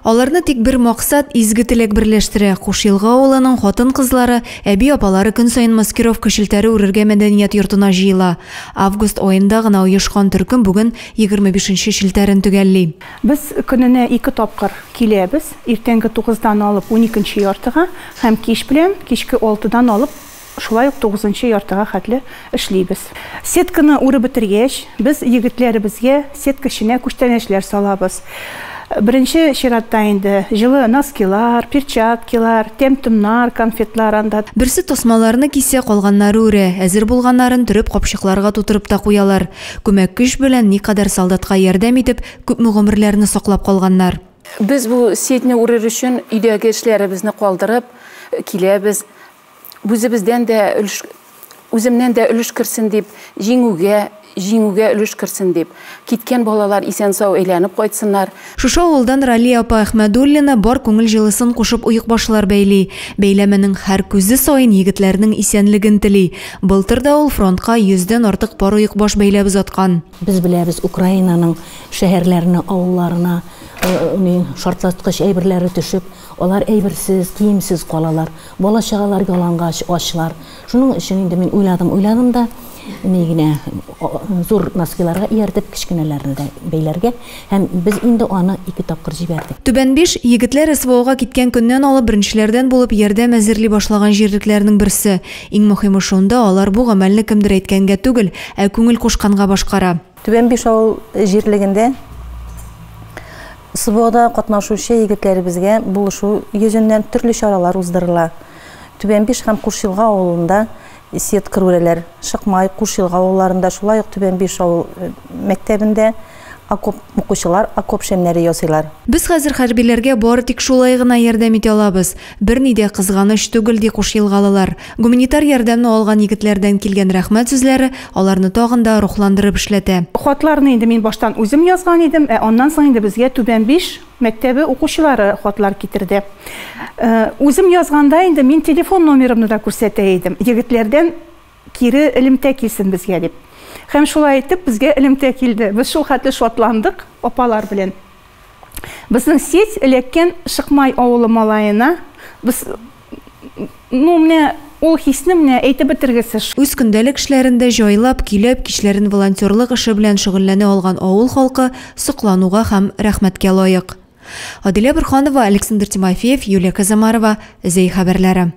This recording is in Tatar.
Аларны тик бер максат, изге теләк берләштерә. Кушъелга авылының хатын-кызлары, әби-апалары көн саен маскировка челтәре үрергә мәдәният йортына җыела. Август аенда гына оешкан төркем бүген 25 нче челтәрен төгәлли. Без көненә ике тапкыр киләбез, иртәнге тугыздан алып уникенче яртыга һәм кич белән кичке алтыдан алып Шулай ук тугызынчы яртыга хәтле эшлибез. Сетканы үреп бетергәч, без егетләребезгә сетка эченә күчтәнәчләр салабыз. Беренче чиратта инде җылы носкилар, перчаткилар, тәм-томнар, конфетлар анда. Берсе тасмаларны кисә, калганнары үрә. Әзер булганнарын төреп капчыкларга тутырып та куялар. Күмәк көч белән никадәр солдатка ярдәм итеп, күпме гомерләрне саклап калганнар. Без бу сетьне үрер өчен өйдәге эшләребезне калдырып киләбез. Үзебездән дә өлеш, үземнән дә өлеш керсен дип, җиңүгә, җиңүгә өлеш керсен дип. Киткән балалар исән-сау әйләнеп кайтсыннар. Шушы авылдан Ралия апа Әхмәдуллина бар күңел җылысын кушып оекбашлар бәйли. Бәйләменең һәр күзе саен егетләрнең исәнлеген тели. Былтыр да ул фронтка йөздән артык пар оекбаш бәйләп озаткан. Без беләбез, Украинаның шәһәрләренә, авылларына шартлаткыч әйберләре төшеп, алар әйберсез, киемсез калалар. Бала-чагалар ялангач, ачлар. Шуның өчен инде мин уйладым, уйладым да, ни генә зур носкиларга ияртеп, кечкенәләрне дә бәйләргә. Һәм без инде аны ике тапкыр җибәрдек. Түбән Биш, егетләр СВОга киткән көннән алып беренчеләрдән булып ярдәм әзерли башлаган җирлекләрнең берсе. Иң мөһиме шунда, алар бу гамәлне кемдер әйткәнгә түгел, ә күңел кушканга башкара. Түбән Биш авыл җирлегендә СВОда катнашучы егетләребезгә булышу йөзеннән төрле чаралар уздырыла. Түбән Биш һәм Кушъелга авылында сетка үрәләр. Шыкмай, Кушъелга авылларында, шулай ук Түбән Биш авыл мәктәбендә окоп укучылар окоп шәмнәре ясыйлар. Без хәзер хәрбиләргә бары тик шулай гына ярдәм итә алабыз. Берни дә кызганыч түгел, ди кушъелгалылар. Гуманитар ярдәмне алган егетләрдән килгән рәхмәт сүзләре аларны тагын да рухландырып эшләтә. Хатларны инде мин баштан үзем язган идем, ә аннан соң инде безгә Түбән Биш мәктәбе укучылары хатлар китерде. Үзем язганда инде мин телефон номерымны да күрсәтә идем, егетләрдән кире элемтә килсен безгә дип. Һәм шулай итеп безгә элемтә килде. Без шул хәтле шатландык апалар белән. Безнең сеть эләккән Шыкмай авылы малаена без ну менә ул хисне менә әйтеп бетергесез. Үз көндәлек эшләрен дә җайлап, көйләп, кичләрен волонтерлык эше белән шөгыльләнә алган авыл халкы соклануга һәм рәхмәткә лаек. Адилә Борһанова, Александр Тимофеев, Юлия Казамарова, Зәй хәбәрләре.